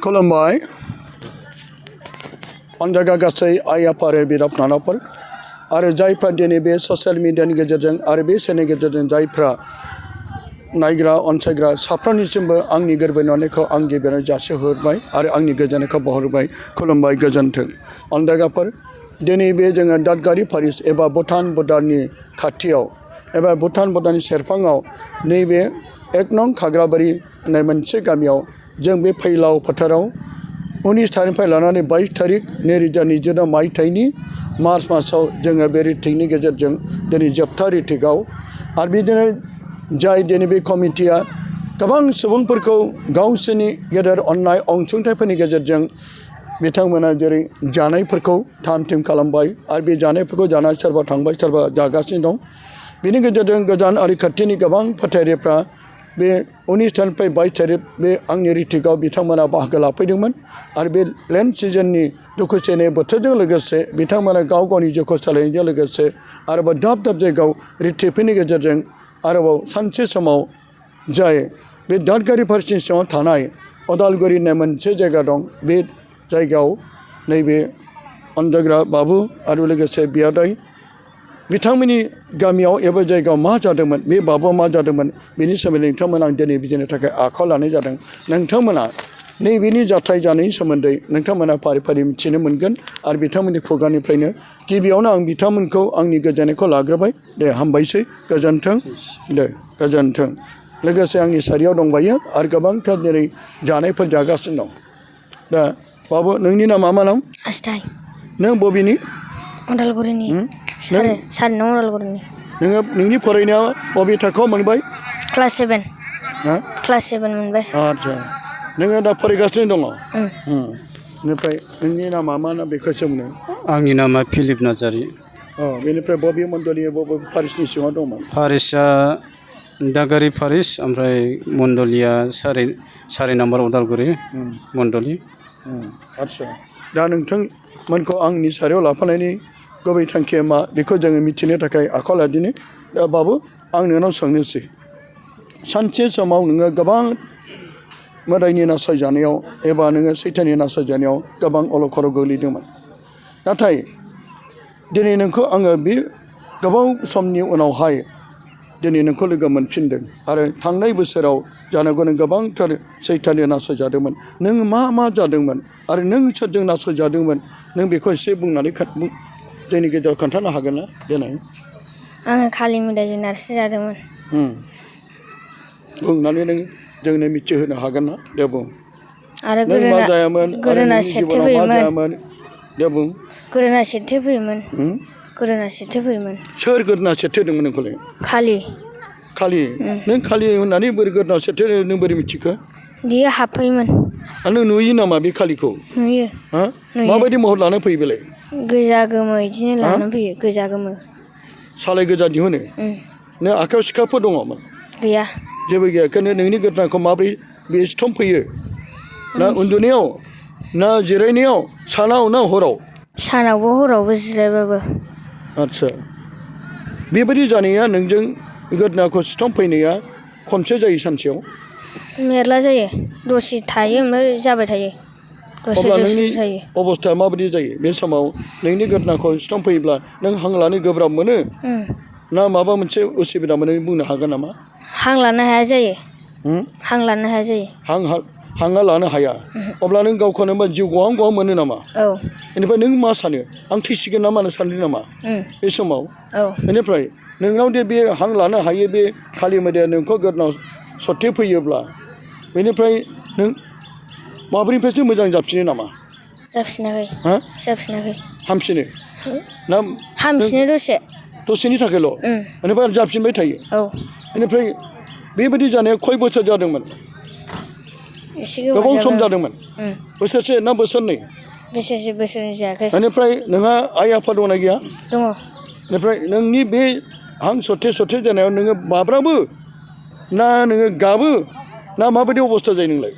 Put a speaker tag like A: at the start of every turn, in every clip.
A: खुलुमबाय अन्जागा गासै आइ आफा आरो बिदा फंबायफोर आरो जायफ्रा दिनै बे ससियेल मिडियानि गेजेरजों आरो बे चेनेलनि गेजेरजों जायफ्रा नायग्रा अनसायग्रा साफ्रोमनिसिमबो आंनि गोरबोनि अननायखौ आं गिबियावनो जासिहरबाय आरो आंनि गोजोननायखौ बावहरबाय खुलुमबाय गोजोन्थों अन्जागाफोर दिनै बे जोङो दादगारि फारिस एबा भुटान बर्डारनि खाथियाव एबा भुटान बर्डारनि सेरफाङाव नैबे 1 नं खाग्राबारि होननाय मोनसे गामियाव जों बे फैलाव फोथाराव 19 थारिखनिफ्राय लानानै 22 थारिख 2022 मायथाइनि मार्च मासाव जोङो बे रिट्रिटनि गेजेरजों दिनै जोबथा रिट्रिटआव आरो बिदिनो जाय दिनै बे कमिटिया गोबां सुबुंफोरखौ गावसोरनि गेदेर अननाय अनसुंथाइफोरनि गेजेरजों बिथांमोना जेरै जानायफोरखौ थाम थिम खालामबाय आरो बे जानायफोरखौ जाना सोरबा थांबाय सोरबा जागासिनो दं बिनि गेजेरजों गोजान आरो खाथिनि गोबां फोथायरिफ्रा बे 19 थारिखनिफ्राय 22 थारिख बे आंनि रिट्रिटआव बिथांमोना बाहागो लाफैदोंमोन आरो बे लेन्ड सिजननि दुखु सैनाय बोथोरजों लोगोसे बिथांमोना गाव गावनि जिउखौ सालायनायजों लोगोसे आरोबाव दाब दाब जायगायाव रिट्रिटफोरनि गेजेरजों आरोबाव सानसे समाव जाय बे दादगारि फारसिनि सिङाव थानाय अदालगुरि होननाय मोनसे जायगा दं बे जायगायाव नैबे अन्जाग्रा बाबु आरो लोगोसे बियादै बिथांमोननि गामियाव एबा जायगायाव मा जादोंमोन बे बाबुआ मा जादोंमोन बेनि सोमोन्दै नोंथांमोना आं दिनै बिजिरनो थाखाय आखायाव लानाय जादों नोंथांमोना नैबेनि जाथाय जानायनि सोमोन्दै नोंथांमोना फारि फारि मिथिनो मोनगोन आरो बिथांमोननि खुगानिफ्रायनो गिबियावनो आं बिथांमोनखौ आंनि गोजोननायखौ लाग्रोबाय दे हामबायसै गोजोन्थों दे गोजोन्थों लोगोसे आंनि सारियाव दंबायो आरो गोबांथार जेरै जानायफोर जागासिनो दं दा बाबु नोंनि नामा मा नाम
B: हास्थाय
A: नों बबेनि
B: उदालगुरिनि सार नं उदालगुरिनि
A: नोङो नोंनि फरायनाया बबे थाखोआव मोनबाय
B: क्लास 7 क्लास 7 मोनबाय
A: आच्छा नोङो दा फरायगासिनो दङ बेनिफ्राय नोंनि नामा मा ना बेखौ सोंनो
C: आंनि नामा फिलिप नार्जारि
A: बेनिफ्राय बबे मण्डलि बबे फारिसनि सिङाव दंमोन
C: फारिसआ दादगारि फारिस ओमफ्राय मण्डलिया सारि नाम्बार उदालगुरि मण्डलि
A: आच्छा दा नोंथांमोनखौ आंनि सारियाव लाफानायनि गुबै थांखिया मा बेखौ जोङो मिथिनो थाखाय आखायाव लादिनि दा बाबु आं नोंनाव सोंनोसै सानसे समाव नोङो गोबां मोदायनि नासयजानायाव एबा नोङो सैताननि नासयजानायाव गोबां अलखदाव गोग्लैदोंमोन नाथाय दिनै नोंखौ आङो बे गोबाव समनि उनावहाय दिनै नोंखौ लोगो मोनफिनदों आरो थांनाय बोसोराव जानांगौ नों गोबांथार सैताननि नासयजादोंमोन नों मा जादोंमोन आरो नों सोरजों नासयजादोंमोन नों बेखौ एसे बुंनानै जोंनि गेजेराव खोन्थानो हागोन ना देनाय
B: आङो खालि मोदायजों नारसिनजादोंमोन
A: बुंनानै नों जोंनो मिथिहोनो हागोन ना दे बुं
B: आरो
A: नों मा जायामोन आरो नोंनि जिबनाव मा जायामोन दे बुं
B: गोदोना सेरथे फैयोमोन गोदोना सेरथे फैयोमोन
A: सोर गोदोना सेरथेदोंमोन नोंखौलाय खालि नों खालि होननानै बोरै गोदोना सेरथे नों बोरै मिथिखो
B: बियो हाबफैयोमोन
A: नों नुयो नामा बे खालिखौ
B: नुयो
A: माबायदि महर लाना फैयो बेलाय
B: गोजा गोमो बिदिनो लानानै फैयो गोजा गोमो
A: सालाय गोजा दिहुनो नों आखायाव सिखाफोर दङमोन
B: गैया
A: जेबो गैया ओंखायनो नोंनि गोदोनाखौ माबोरै बे सिथम फैयो ना उन्दुनायाव ना जिरायनायाव सानाव ना हराव
B: सानावबो हरावबो जिरायबाबो
A: आच्छा बेबायदि जानाया नोंजों गोदोनाखौ सिथम फैनाया खनसे जायो सानसेयाव
B: मेरला जायो दसे थायो ओमफ्राय जाबाय थायो
A: अब्ला नोंनि अबस्थाया माबायदि जायो बे समाव नोंनि गोदोनाखौ सिथम फैयोब्ला नों हां लानो गोब्राब मोनो ना माबा मोनसे उसुबिदा मोनो बुंनो हागोन नामा
B: हां लानो हाया जायो हां लानो हाया जायो
A: हांआ लानो हाया अब्ला नों गावखौनो जिउ गहां गहां मोनो नामा बेनिफ्राय नों मा सानो आं थैसिगोन नामा होनना सानदों नामा बे समाव बेनिफ्राय नोंनाव दे बे हां लानो हायो बे खालि मोदाया नोंखौ गोदोनाव सथे फैयोब्ला बेनिफ्राय नों माब्रैनिफ्रायसो मोजां जाफिनो नामा
B: जाफिनाखै
A: हामसिनो ना
B: हामसिनो
A: दसेनि थाखायल' बेनिफ्राय जाफिनबाय थायो बेनिफ्राय बेबायदि जानाया खय बोसोर जादोंमोन गोबाव सम जादोंमन बोसोरसे ना बोसोरनै
B: बोसोरनै जायाखै
A: बेनिफ्राय नोंहा आइ आफा दंना गैया
B: दङ
A: बेनिफ्राय नोंनि बे हां सथे जानायाव नोङो बाब्राबो ना नोङो गाबो ना माबायदि अबस्था जायो नोंलाय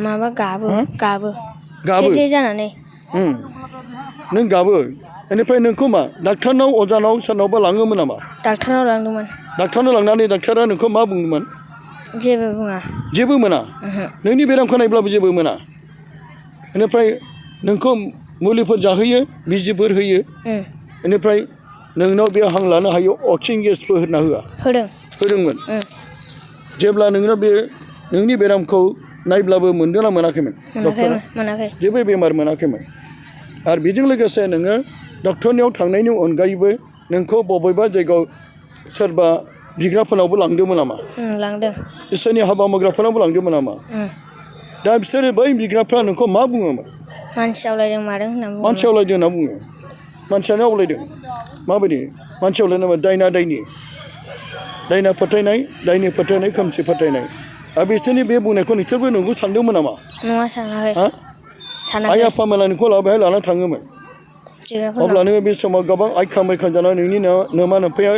B: माबा गाबो जे जानानै
A: नों गाबो बेनिफ्राय नोंखौ मा डाक्टारनाव अजानाव सोरनावबा लाङोमोन नामा
B: डाक्टारनाव लांदोंमोन
A: डाक्टारनाव लांनानै डाक्टारा नोंखौ मा बुङोमोन
B: जेबो बुङा
A: जेबो मोना नोंनि बेरामखौ नायब्लाबो जेबो मोना बेनिफ्राय नोंखौ मुलिफोर जाहोयो बिजिफोर होयो बेनिफ्राय नोंनाव बे हां लानो हायो अक्सिजेन गेसबो होना होआ होदोंमोन जेब्ला नोंनाव बे नोंनि बेरामखौ नायब्लाबो मोनदोंना मोनाखैमोन डक्टरा
B: मोनाखै
A: जेबो बेमार मोनाखैमोन आरो बेजों लोगोसे नोङो डक्टरनियाव थांनायनि अनगायैबो नोंखौ बबेबा जायगायाव सोरबा बिग्राफोरनावबो लांदोंमोन नामा
B: लांदों
A: इसोरनि हाबा मावग्राफोरनावबो लांदोंमोन नामा दा बिसोरो बै बिग्राफ्रा नोंखौ मा बुङोमोन
B: मानसि आवलायदों मादों होनना बुङो
A: मानसि आवलायदों होनना बुङो मानसियानो आवलायदों माबायदि मानसि आवलायनाय दायना दायना फोथायनाय दायनि फोथायनाय खोमसि फोथायनाय आरो बिसोरनि बे बुंनायखौ नोंसोरबो नोंखौ सानदोंमोन नामा
B: नङा सानाखै
A: हा आइ
B: सानाखै
A: आफामोना नोंखौ लाबाय लाना थाङोमोन अब्ला नोङो बे समाव गोबां आइखां बायखां जानानै नोंनि नोमा नोम्फाया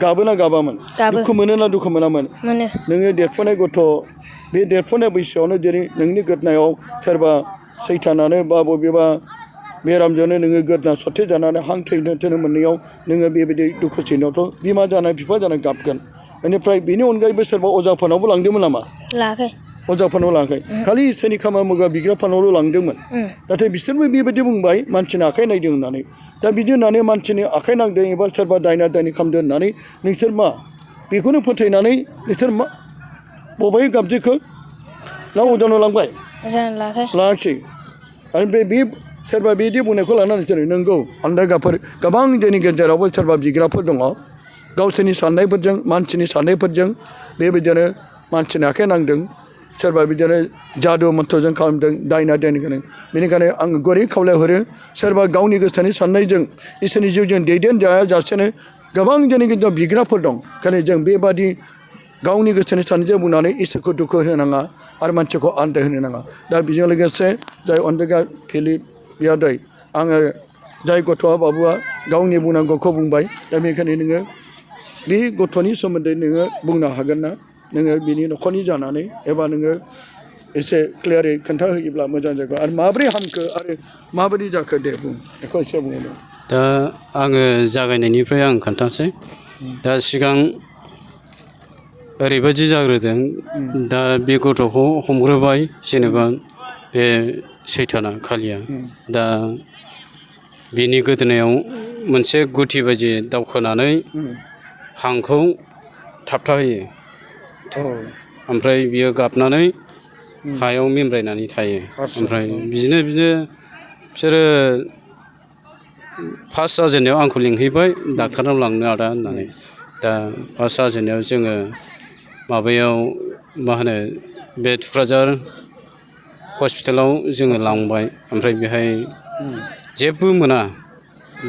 A: गाबोना गाबामोन दुखु मोनो ना दुखु मोनामोन
B: मोनो
A: नोङो देरफुनाय गथ' बे देरफुनाय बैसोआवनो जेरै नोंनि गोदनायाव सोरबा सैथानानो बा बबेबा बेरामजोंनो नोङो गोदना सथे जानानै हां थैनो मोननायाव नोङो बेबायदि दुखु सैनायावथ' बिमा जानाय बिफा जानाय गाबगोन बेनिफ्राय बेनि अनगायैबो सोरबा अजाफोरनावबो लांदोंमोन नामा
B: लायाखै
A: अजाफोरनाव लाङाखै खालि इसोरनि खामानि मावग्रा बिग्राफोरनावल' लांदोंमोन नाथाय बिसोरबो बेबायदि बुंबाय मानसिनि आखाइ नायदों होननानै दा बिदि होननानै मानसिनि आखाइ नांदों एबा सोरबा दायना दायनि खालामदों होननानै नोंसोर मा बेखौनो फोथायनानै नोंसोर मा बबे गाबजेखौ ना अजानाव लांबाय लाङाखै आरो बे सोरबा बिदि बुंनायखौ लानानै नोंसोर नंगौ आन्दायगाफोर गोबां जोंनि गेजेरावबो सोरबा बिग्राफोर दङ गावसोरनि साननायफोरजों मानसिनि साननायफोरजों बेबायदिनो मानसिनि आखाइ नांदों सोरबा बिदिनो जादु मन्त्रजों खालामदों दायना दायनिखौनो बेनिखायनो आं गुरै खावलायहरो सोरबा गावनि गोसोनि साननायजों इसोरनि जिउजों दैदेनजायाजासेनो गोबां जोंनि गेजेराव बिग्राफोर दं ओंखायनो जों बेबादि गावनि गोसोनि साननायजों बुंनानै इसोरखौ दुखु होनो नाङा आरो मानसिखौ आन्दाय होनो नाङा दा बेजों लोगोसे जाय अन्देगा फिलिप बियादै आङो जाय गथ'आ बाबुआ गावनि बुंनांगौखौ बुंबाय दा बेनिखायनो नोङो बे गथ'नि सोमोन्दै नोङो बुंनो हागोन ना नोङो बिनि न'खरनि जानानै एबा नोङो एसे क्लियारै खोन्थाहोयोब्ला मोजां जागौ आरो माबोरै हामखो आरो माबोरै जाखो दे बुं बेखौ एसे बुंनो
C: दा आङो जागायनायनिफ्राय आं खोन्थानोसै दा सिगां ओरैबायदि जाग्रोदों दा बे गथ'खौ हमग्रोबाय जेनेबा बे सैथाना खालिया दा बिनि गोदोनायाव मोनसे गुथि बायदि दावखोनानै हांखौ थाबथाहोयो ओमफ्राय बियो गाबनानै हायाव मेमब्रायनानै थायो ओमफ्राय बिदिनो बिसोरो फार्स्ट जाजेननायाव आंखौ लिंहैबाय डाक्टारनाव लांनो आदा होननानै दा फार्स्ट जाजेननायाव जोङो माबायाव मा होनो बे थुक्राझार हस्पिटालाव जोङो लांबाय ओमफ्राय बेहाय जेबो मोना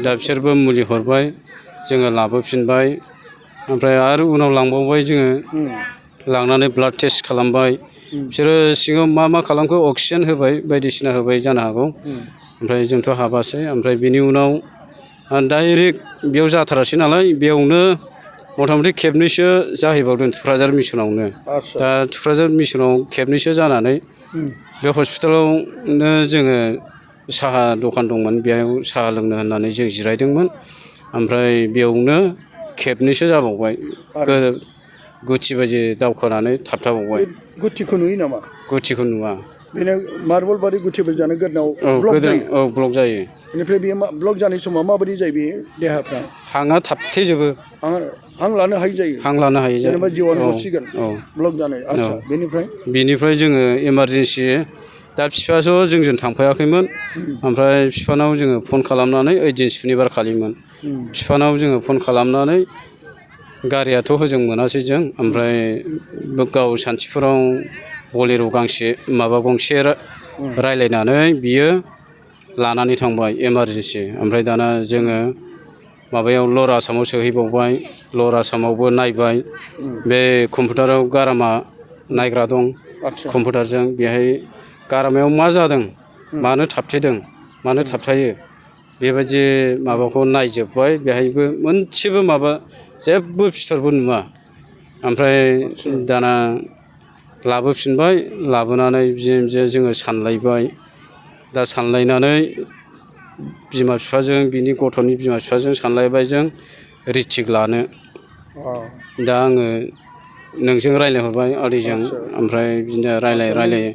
C: दा बिसोरबो मुलि हरबाय जोङो लाबोफिनबाय ओमफ्राय आरो उनाव लांबावबाय जोङो लांनानै ब्लाड टेस्ट खालामबाय बिसोरो सिगाङाव मा खालामखो अक्सिजेन होबाय बायदिसिना होबाय जानो हागौ ओमफ्राय जोंथ' हाबासै ओमफ्राय बिनि उनाव डाइरेक्ट बेयाव जाथारासै नालाय बेयावनो मथा मथि खेबनैसो जाहैबावदों थुक्राझार मिसनावनो दा थुक्राझार मिसनाव खेबनैसो जानानै बे हस्पिटालावनो जोङो साहा दखान दंमोन बेयाव साहा लोंनो होननानै जों जिरायदोंमोन ओमफ्राय बेयावनो खेबनैसो जाबावबाय गुथि बायदि दावखोनानै थाबथाबावबाय
A: गुथिखौ नुयो नामा
C: गुथिखौ नुवा
A: बेनो मार्बल बादि गुथि बायदि जानो गोदनाव
C: ब्लक जायो
A: बेनिफ्राय बेयो ब्लक जानाय समाव माबायदि जायो बे देहाफ्रा
C: हाङा थाबथेजोबो
A: हां लानो हायि जायो
C: हां लानो हायि जायो
A: जेनेबा जिउआनो गसिगोन ब्लक जानाय आच्छा बेनिफ्राय
C: जोङो इमारजेन्सि दा बिफायासो जोंजों थांफायाखैमोन ओमफ्राय बिफानाव जोङो फन खालामनानै ओइदिन सुनिबार खालिमोन बिफानाव जोङो फन खालामनानै गारियाथ' होजों मोनासै जों ओमफ्राय गाव सान्थिफुराव बलेर' गंसे रायलायनानै बियो लानानै थांबाय इमारजेन्सि ओमफ्राय दाना जोङो माबायाव ल'र आसामाव सोहैबावबाय ल'र आसामावबो नायबाय बे कम्पिउटाराव गारामा नायग्रा दं कम्पिउटारजों बेहाय गारामायाव मा जादों मानो थाबथेदों मानो थाबथायो बेबायदि माबाखौ नायजोब्बाय बेहायबो मोनसेबो माबा जेबो फिथरबो नुवा ओमफ्राय दाना लाबोफिनबाय लाबोनानै बिदिनो जोङो सानलायबाय दा सानलायनानै बिमा बिफाजों बिनि गथ'नि बिमा बिफाजों सानलायबाय जों रिटिक लानो दा आङो नोंजों रायज्लायहरबाय आदैजों ओमफ्राय बिदिनो रायलाय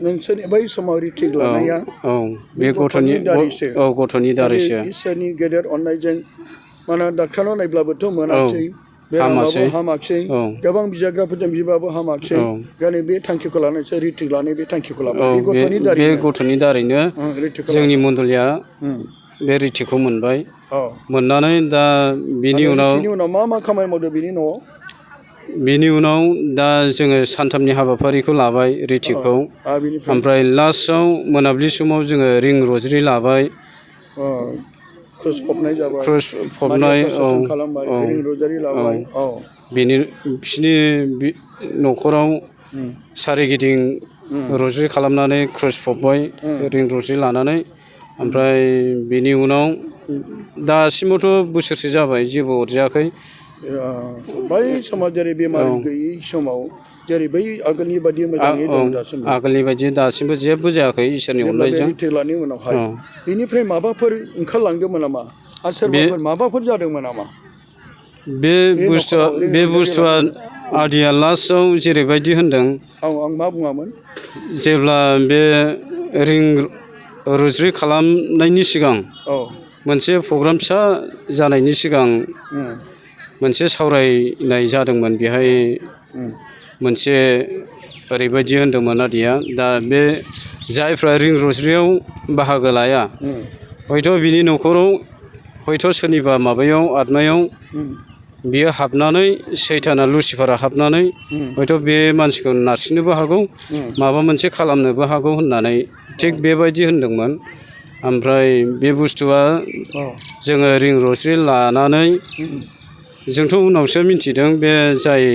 A: नोंसोरनि बै समाव रिट्रिक लानाया
C: औ बे गथ'नि
A: दारैसो
C: औ गथ'नि दारैसो
A: इसोरनि गेदेर अननायजों माने डाक्टारनाव नायब्लाबोथ' मोनासै बेरामाबो हामाखिसै गोबां बिजाग्राफोरजों बिबाबो हामाखिसै गानै बे थांखिखौ लानायसो रिट्रिक लानाय बे थांखिखौ लाबाय बे
C: गथ'नि दारैनो जोंनि मण्डलिया बे रिट्रिकखौ मोनबाय मोननानै दा बिनि उनाव
A: मा खामानि मावदों
C: बिनि उनाव दा जोङो सानथामनि हाबाफारिखौ लाबाय रिट्रिकखौ ओमफ्राय लास्टआव मोनाबिलि समाव जोङो रिं र'जरि लाबाय
A: क्रुस फबनाय जाबाय
C: क्रुस फबनाय
A: खालामबाय रिं र'जारि लाबाय
C: बिसिनि न'खराव सारिगिदिं र'जरि खालामनानै क्रुस फबबाय रिं र'जरि लानानै ओमफ्राय बिनि उनाव दासिमावथ' बोसोरसे जाबाय जेबो अरजायाखै
A: बै समाव जेरै बेमार गैयै समाव जेरै बै आगोलनि बायदि मोजाङै दं दासिमबो
C: आगोलनि बायदि दासिमबो जेबो जायाखै इसोरनि अननायजों
A: रिट्रिकनि उनावहाय बेनिफ्राय माबाफोर ओंखारलांदोंमोन नामा आरो सोरबाफोर माबाफोर जादोंमोन नामा
C: बे बुस्थुआ आदिया लास्टआव जेरैबायदि होनदों
A: आं मा बुङामोन
C: जेब्ला बे रिं र'जरि खालामनायनि सिगां मोनसे प्रग्राम फिसा जानायनि सिगां मोनसे सावरायनाय जादोंमोन बेहाय मोनसे ओरैबायदि होनदोंमोन आदैया दा बे जायफ्रा रिं र'जरियाव बाहागो लाया हयथ' बिनि न'खराव हयथ' सोरनिबा माबायाव आत्मायाव बियो हाबनानै सैताना लुसिफारा हाबनानै हयथ' बे मानसिखौ नारसिननोबो हागौ माबा मोनसे खालामनोबो हागौ होननानै थिग बेबायदि होनदोंमोन ओमफ्राय बे बुस्थुआ जोङो रिं र'जरि लानानै जोंथ' उनावसो मिथिदों बे जाय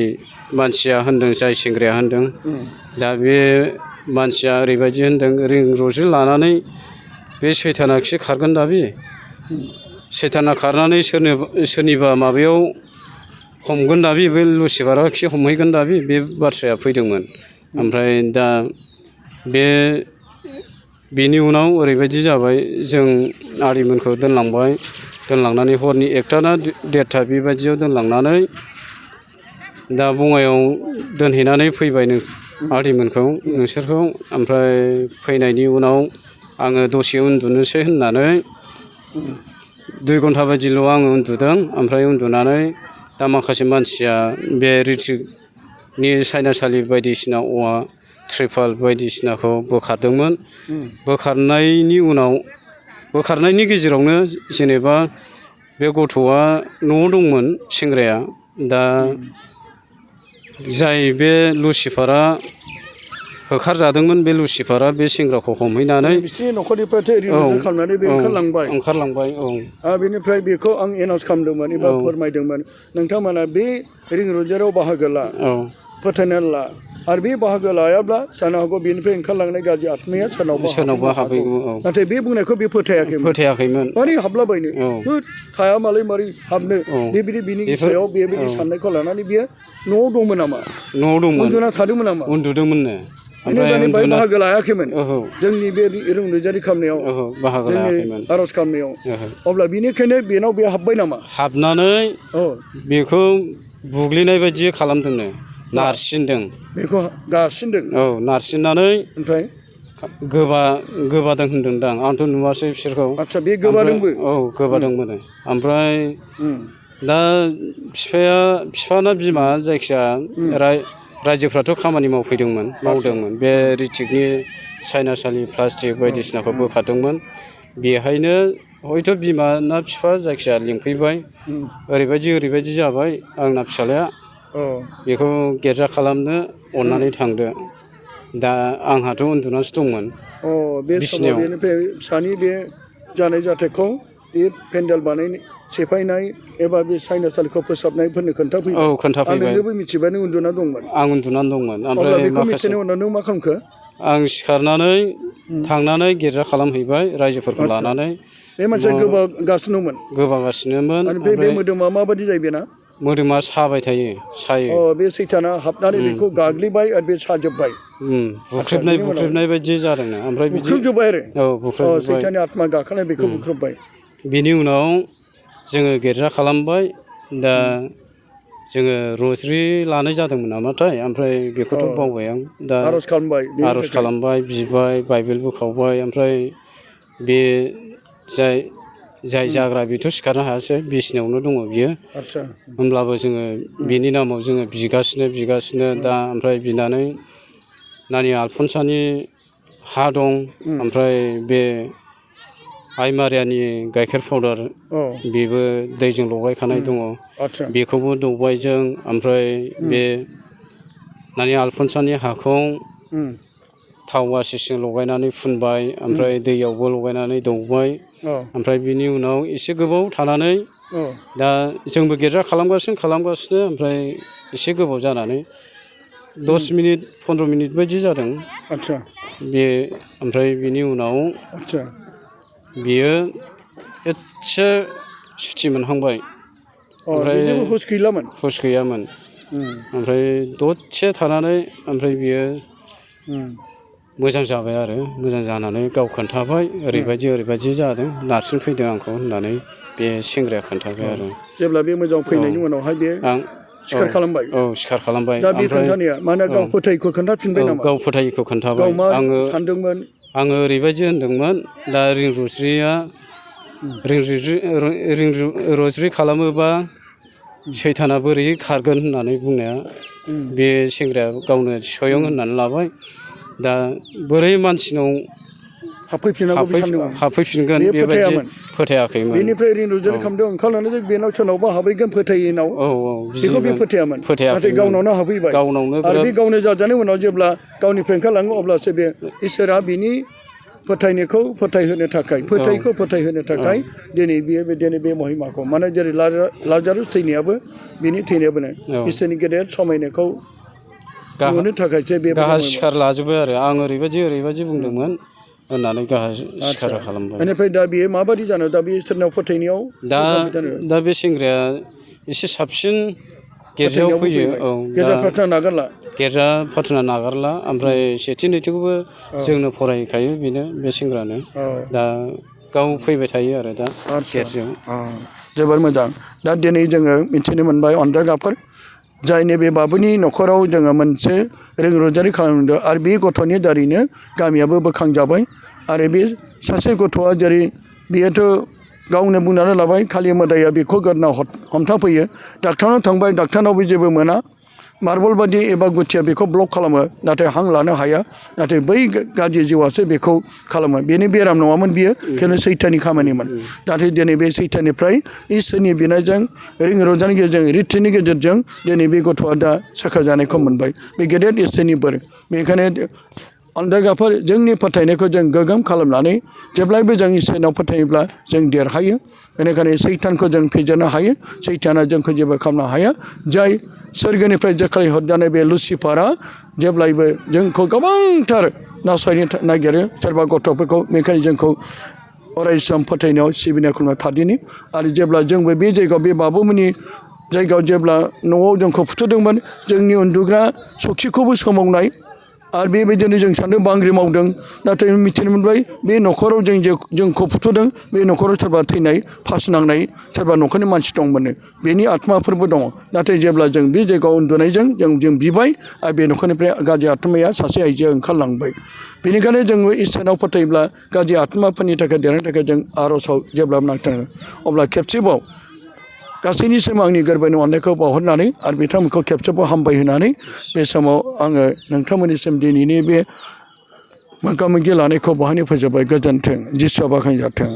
C: मानसिया होनदों जाय सेंग्राया होनदों दा बे मानसिया ओरैबायदि होनदों रिं र'जरि लानानै बे सैताना खि खारगोन दा बे सैताना खारनानै सोरनिबा माबायाव हमगोन दा बे लुसिफारा खि हमहैगोन दा बे बाथ्राया फैदोंमोन ओमफ्राय दा बेनि उनाव ओरैबायदि जाबाय जों आदैमोनखौ दोनलांनानै हरनि 1टा ना 1:30 बेबायदियाव दोनलांनानै दा बङाइयाव दोनहैनानै फैबाय आदैमोनखौ नोंसोरखौ ओमफ्राय फैनायनि उनाव आङो दसे उन्दुनोसै होननानै 2 घन्टा बायदिल' आङो उन्दुदों ओमफ्राय उन्दुनानै दा माखासे मानसिया बे रिट्रिकनि सायनासालि बायदिसिना औवा त्रिपाल बायदिसिनाखौ बोखारदोंमोन बोखारनायनि गेजेरावनो जेनेबा बे गथ'आ न'आव दंमोन सेंग्राया दा जाय बे लुसिफारा होखारजादोंमोन बे लुसिफारा बे सेंग्राखौ हमहैनानै
A: बिसोरनि न'खरनिफ्राय रिट्रिक खालामनानै बे ओंखारलांबाय बेनिफ्राय बेखौ आं एनाउन्स खालामदोंमोन एबा फोरमायदोंमोन नोंथांमोना बे रिं र'जारियाव बाहागो ला फोथायनानै ला आरो बे बाहागो लायाब्ला जानो हागौ बेनिफ्राय ओंखारलांनाय गाज्रि आत्माया सोरनावबा हाबहैगौ नाथाय बे बुंनायखौ बे फोथायाखैमोन मारै हाबलाबायनो थाया मालाय मारै हाबनो बेबायदि बिनि सायाव बेबायदि साननायखौ लानानै बियो न'आव दंमोन नामा उन्दुना थादोंमोन नामा
C: उन्दुदोंमोननो
A: बेनिफ्राय बाहागो लायाखैमोन जोंनि बे रिं र'जारि खालामनायाव जोंनि आर'ज खालामनायाव अब्ला बेनिखायनो बेनाव बे हाबबाय नामा
C: हाबनानै बेखौ बुग्लिनाय बायदि खालामदोंनो नारसिनदों
A: बेखौ गासिनदों
C: नारसिननानै
A: ओमफ्राय
C: गोबादों होनदोंदां आंथ' नुवासै बिसोरखौ
A: आदसा बे गोबादोंबो
C: गोबादोंमोन ओमफ्राय दा बिफाना बिमा जायखिया रायजोफ्राथ' खामानि मावदोंमोन बे रिट्रिकनि सायनासालि प्लास्टिक बायदिसिनाखौ बोखारदोंमोन बेहायनो हयथ' बिमा ना बिफा जायखिया लिंफैबाय ओरैबायदि जाबाय आंना फिसालाया बेखौ गिर्जा खालामनो अननानै थांदो दा आंहाथ' उन्दुनासो दंमोन
A: बे समाव बेनिफ्राय फिसानि बे जानाय जाथायखौ बे पेन्डेल बानायनाय सेफायनाय एबा बे सायनासालिखौ फोसाबनायफोरनो खोन्थाफैबाय
C: खोन्थाफैबाय
A: नोंनोबो मिथिबाय नों उन्दुना दंमोन
C: आं उन्दुनानै दंमोन
A: ओमफ्राय बेखौ मिथिनाय उनाव नों मा खालामखो
C: आं सिखारनानै थांनानै गिर्जा खालामहैबाय रायजोफोरखौ लानानै
A: बे मानसिया
C: गोबागासिनोमोन
A: बे मोदोमा माबायदि जायो बेना
C: मोदोमा साबाय थायो सायो
A: बे सैताना हाबनानै बेखौ गाग्लिबाय आरो बे साजोब्बाय
C: बुख्रेबनाय बायदि जादोंनो ओमफ्राय
A: बुख्रेबजोब्बाय
C: बुख्रेबजोब्बाय
A: सैताननि आत्मा गाखोनाय बेखौ बुख्रेबबाय
C: बिनि उनाव जोङो गिर्जा खालामबाय दा जोङो रजरि लानाय जादोंमोन नामाथाय ओमफ्राय बेखौथ' बावबाय आं दा
A: आर'ज खालामबाय बेनि
C: आर'ज
A: थाखाय।
C: खालामबाय बिबाय बाइबेलबो खावबाय ओमफ्राय बे जाय जाग्रा बेथ' सिखारनो हायासै बिसिनायावनो दङ बियो
A: आदसा
C: होमब्लाबो जोङो बिनि नामाव जोङो बिगासिनो दा ओमफ्राय बिनानै नानि आलफनसानि हा दं ओमफ्राय बे आइ मारियानि गाइखेर पाउदार
A: औ
C: बेबो दैजों लगायखानाय दङ
A: आदसा
C: बेखौबो दौबाय जों ओमफ्राय बे नानि आलफनसानि हाखौ थाव आसिसजों लगायनानै फुनबाय ओमफ्राय दैयावबो लगायनानै दौबाय
A: औ
C: ओमफ्राय बिनि उनाव एसे गोबाव थानानै
A: औ
C: दा जोंबो गिर्जा खालामगासिनो ओमफ्राय एसे गोबाव जानानै 10 मिनिट 15 मिनिट बायदि जादों
A: आदसा
C: बे ओमफ्राय बिनि उनाव
A: आदसा
C: बियो एसे सुथि मोनहांबाय ओमफ्राय
A: जेबो हुस गैलामोन
C: हुस गैयामोन ओमफ्राय दसे थानानै ओमफ्राय बियो मोजां जाबाय आरो मोजां जानानै गाव खोन्थाबाय ओरैबायदि जादों नारसिन फैदों आंखौ होननानै बे सेंग्राया खोन्थाबाय आरो
A: जेब्ला बे मोजां फैनायनि उनावहाय बे
C: आं
A: सिखार खालामबाय
C: औ सिखार खालामबाय
A: दा बे खोन्थानाया माने गाव फोथायैखौ खोन्थाफिनबाय नामा
C: गाव फोथायैखौ खोन्थाबाय
A: गाव मा
C: आङो
A: सानदोंमोन
C: आङो ओरैबायदि होनदोंमोन दा रजरि खालामोबा सैताना बोरै खारगोन होननानै बुंनाया बे सेंग्राया गावनो स्वयं होननानै लाबाय दा बोरै मानसिनाव हाबफैफिनगोन
A: बे
C: बेबायदि
A: फोथायामोन
C: फोथायाखैमोन
A: बेनिफ्राय रजरि खालामदों ओंखारनानै बेनाव सोरनावबा हाबहैगोन फोथायैनाव बेखौ बे फोथायामोन नाथाय गावनावनो हाबहैबाय आरो बे गावनो जाजानाय उनाव जेब्ला गावनिफ्राय ओंखारलाङो अब्लासो बे इसोरा बिनि फोथायनायखौ फोथायहोनो थाखाय दिनै बे महिमाखौ माने जेरै लाजारुस थैनायाबो बिनि थैनायाबोनो इसोरनि गेदेर समायनायखौ नुनो थाखायसो बे
C: गाहा सिखार लाजोब्बाय आरो आं ओरैबायदि बुंदोंमोन होननानै गाहा सिखार खालामबाय
A: बेनिफ्राय दा बेयो माबायदि जानो दा बे इसोरनाव फोथायनायाव
C: दा बे सेंग्राया एसे साबसिन गिर्जायाव फैयो गिर्जा प्रार्थना नागारला ओमफ्राय सेथि नैथिखौबो जोंनो फरायखायो बेनो बे सेंग्रानो दा गाव फैबाय थायो आरो दा गिर्जायाव
A: जोबोर मोजां दा दिनै जोङो मिथिनो मोनबाय अनजागाफोर जाय नैबे बाबुनि न'खराव जोङो मोनसे रजरि खालामदों आरो बे गथ'नि दारैनो गामियाबो बोखांजाबाय आरो बे सासे गथ'आ जेरै बेयोथ' गावनो बुंनानै लाबाय खालि मोदाया बेखौ गोदोनाव हमथाफैयो डाक्टारनाव थांबाय डाक्टारनावबो जेबो मोना मार्बल बादि एबा गुथिया बेखौ ब्लक खालामो नाथाय हां लानो हाया नाथाय बै गाज्रि जिउआसो बेखौ खालामो बेनि बेराम नङामोन बियो खिन्थु सैताननि खामानिमोन नाथाय दिनै बे सैताननिफ्राय इसोरनि बिनायजों रंजानायनि गेजेरजों रिट्रिटनि गेजेरजों दिनै बे गथ'आ दा साखा जानायखौ मोनबाय बे गेदेर इसोरनि बोर बेनिखायनो अनजागाफोर जोंनि फोथायनायखौ जों गोग्गोम खालामनानै जेब्लायबो जों इसोरनाव फोथायोब्ला जों देरहायो बेनिखायनो सैतानखौ जों फेजेननो हायो सैताना जोंखौ जेबो खालामनो हाया जाय सोरगोनिफ्राय जोख्लाय हरजानाय बे लुसिफारा जेब्लायबो जोंखौ गोबांथार नासयनो नागिरो सोरबा गथ'फोरखौ बेनिखायनो जोंखौ अरायसम फोथायनायाव सिबिनायखौ थादिनि आरो जेब्ला जोंबो बे जायगायाव बे बाबुमोननि जायगायाव जेब्ला न'आव जोंखौ फुथुदोंमोन जोंनि उन्दुग्रा सखिखौबो सोमावनाय आरो बेबायदिनो जों सानदों बांग्रि मावदों नाथाय मिथिनो मोनबाय बे न'खराव जोंखौ फुथुदों बे न'खराव सोरबा थैनाय फास नांनाय सोरबा न'खरनि मानसि दंमोन बेनि आत्माफोरबो दङ नाथाय जेब्ला जों बे जायगायाव उन्दुनायजों जों बिबाय आरो बे न'खरनिफ्राय गाज्रि आत्माया सासे आइजोआ ओंखारलांबाय बेनिखायनो जोङो इसोरनाव फोथायोब्ला गाज्रि आत्माफोरनि थाखाय देरनो थाखाय जों आर'जआव जेब्ला नांथाङो अब्ला खेबसेबाव गासैनिसिम आंनि गोरबोनि अननायखौ बावहरनानै आरो बिथांमोनखौ खेबसेबाव हामबाय होनानै बे समाव आङो नोंथांमोननिसिम दिनैनि बे मोगा मोगि लानायखौ बहायनो फोजोबबाय गोजोन्थों जिसुआ बाख्नायजाथों।